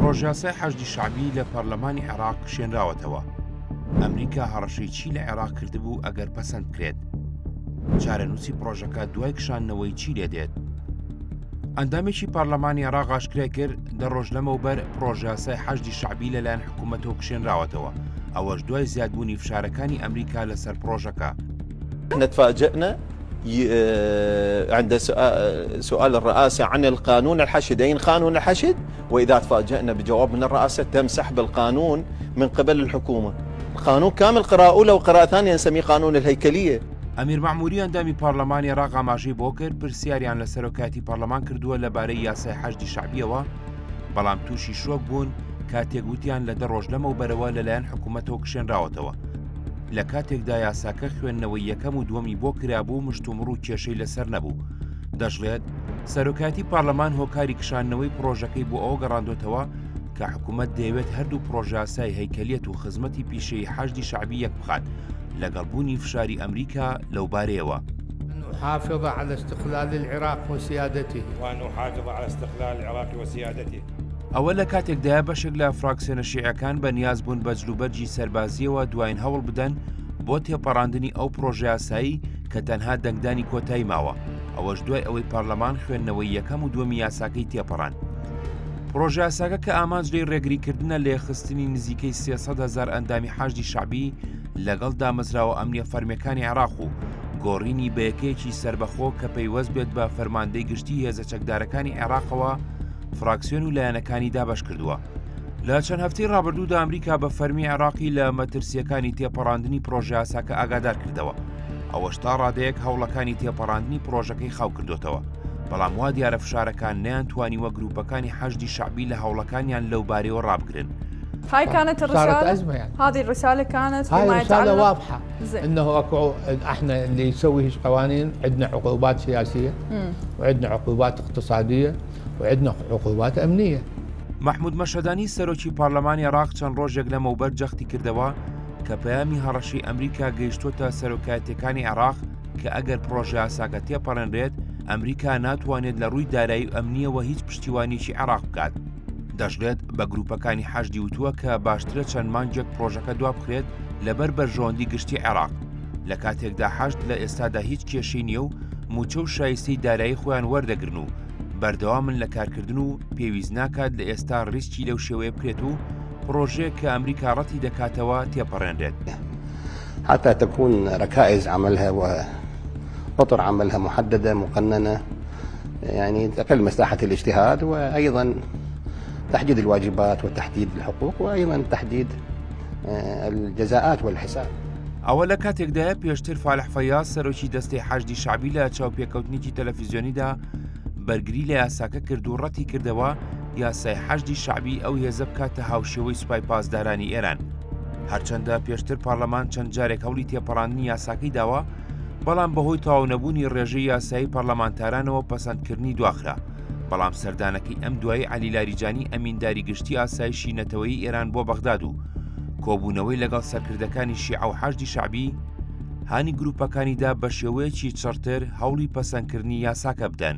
پڕۆژەیاسای حەشدی شەعبی لە پەرلەمانی عێراق کشێنراوەتەوە. ئەمریکا هەڕەشەی چی لە عێراق کردبوو ئەگەر پەسەند بکرێت؟ چارەنووسی پڕۆژەکە دوای کشاندنەوەی چی لێدێت؟ ئەندامێکی پەرلەمانی عێراق ئاشکرای کرد، دە ڕۆژ لەمەوبەر پڕۆژەیاسای حەشدی شەعبی لەلایەن حکوومەتەوە کشێنراوەتەوە، ئەوەش دوای زیادبوونی فشارەکانی ئەمریکا لەسەر پڕۆژەکە. احنا تفاجئنا عند سؤال الرئاسة عن القانون الحشد أين قانون الحشد وإذا تفاجئنا بجواب من الرئاسة تم سحب القانون من قبل الحكومة القانون كامل قراءة أولى وقراءة ثانية نسميه قانون الهيكلية. ئەمیر مەعموری ئەندامی پارلەمانی عێراق ئاماژەی بۆ کرد، پرسیاریان لە سەرۆکایەتی پارلەمان کردووە لەبارەی یاسای حەشدی شەعبییەوە، بەڵام تووشی شۆک بوون کاتێک وتیان لە دە ڕۆژ لەمەوبەرەوە لەلایەن حکوومەتەوە کشێنراوەتەوە. لە کاتێکدا یاساکە خوێندنەوەی یەکەم و دووەمی بۆ کرابوو مشتومڕ و کێشەی لەسەر نەبوو. دەشڵێت، سەرۆکایەتی پارلەمان هۆکاری کشاندنەوەی پڕۆژەکەی بۆ ئەوە گەڕاندۆتەوە کە حکوومەت دەیەوێت هەردوو پڕۆژەیاسای هەیکەلیەت و خزمەتی پیشەیی حەشدی شەعبی یەکبخات لەگەڵ بوونی فشاری ئەمریکا لەوبارەیەوە. أن أحافظ على استقلال العراق وسيادته. وأن أحافظ على استقلال العراق وسيادته. ئەوە لە کاتێکدایە بەشێک لە فراکسیۆنە شیعەکان بە نیاز بوون بە جلوبەرگی سەربازییەوە دواین هەوڵ بدەن بۆ تێپەڕاندنی ئەو پڕۆژەیاسایی کە تەنها دەنگدانی کۆتایی ماوە، ئەوەش دوای ئەوەی پەرلەمان خوێندنەوەی یەکەم و دووەمی یاساکەی تێپەڕاند. پڕۆژەیاساکە کە ئامانج لێی ڕێگریکردنە لە یەکخستنی نزیکەی 300 هەزار ئەندامی حەشدی شەعبی لەگەڵ دامەزراوە ئەمنییە فەرمییەکانی عێراق و گۆڕینی بە یەکەیەکی سەربەخۆ کە پەیوەست بێت بە فەرماندەی گشتی هێزە چەکدارەکانی عێراقەوە فراکسیۆن و لایەنەکانی دابەش کردووە. لە چەند هەفتەی ڕابردوودا ئەمریکا بە فەرمی عێراقی لە مەترسییەکانی تێپەڕاندنی پڕۆژەیاساکە ئاگادار کردەوە، ئەوەش تا ڕادەیەک هەوڵەکانی تێپەڕاندنی پڕۆژەکەی خاو کردۆتەوە، بەڵام وا دیارە فشارەکان نەیانتوانیوە گرووپەکانی حەشدی شەعبی لە هەوڵەکانیان لەو بارەیەوە ڕابگرن. هاي كانت صارت الرسالة أزمة يعني هذه الرسالة كانت هاي فيما رسالة يتعلق واضحة زين انه اكو احنا اللي يسوي هيك قوانين عندنا عقوبات سياسية وعندنا عقوبات اقتصادية وعندنا عقوبات أمنية. مەحمود مەشهەدانی سەرۆکی پارلەمانی عێراق چەند ڕۆژێک لەمەوبەر جەختی کردەوە کە پەیامی هەڕەشەی ئەمریکا گەیشتۆتە سەرۆکایەتیەکانی عێراق کە ئەگەر پڕۆژەیاساکە تێپەڕێنرێت ئەمریکا ناتوانێت لە ڕووی دارایی و ئەمنیەوە هیچ پشتیوانیەکی عێراق بکات. دەشڵێت بە گروپەکانی حەشدی وتووە کە باشترە چەند مانگێک پڕۆژەکە دوابخرێت لەبەر بەرژەوەندی گشتی عێراق لە کاتێکدا حەشد لە ئێستادا هیچ کێشەی نییە و مووچە و شایستەی دارایی خۆیان وەردەگرن و بەردەوامن لە کارکردن و پێویست ناکات لە ئێستا ڕیسکی لەو شێوەیە بکرێت و پڕۆژەیەک کە ئەمریکا ڕەتی دەکاتەوە تێپەڕێنرێت. حتى تكون ركائز عملها وأطر عملها محددة مقننة يعني تقل مساحة الاجتهاد وأيضا تحديد الواجبات وتحديد الحقوق وأيضا تحديد الجزاءات والحساب. ئەوە لە کاتێکدایە پێشتر فالح فەیاز سەرۆکی دەستەی حەشدی شەعبی لە چاوپێکەوتنێکی تەلەفیزیۆنیدا بەرگری لە یاساکە کرد و ڕەتی کردەوە یاسای حەشدی شەعبی ئەو هێزە بکاتە هاوشێوەی سوپای پاسدارانی ئێران. هەرچەندە پێشتر پارلەمان چەند جارێک هەوڵی تێپەڕاندنی یاساکەی داوە، بەڵام بەهۆی تەواونەبوونی ڕێژەی یاسایی پەرلەمانتارانەوە پەسەندکردنی دواخرا، بەڵام سەردانەکەی ئەم دوایی عەلی لاریجانی ئەمینداری گشتی ئاسایشی نەتەوەیی ئێران بۆ بەغداد و کۆبوونەوەی لەگەڵ سەرکردەکانی شیعە و حەشدی شەعبی هانی گروپەکانی دا بەشێوەیەکی چڕتر هەوڵی پەسەندکردنی یاساکە بدەن.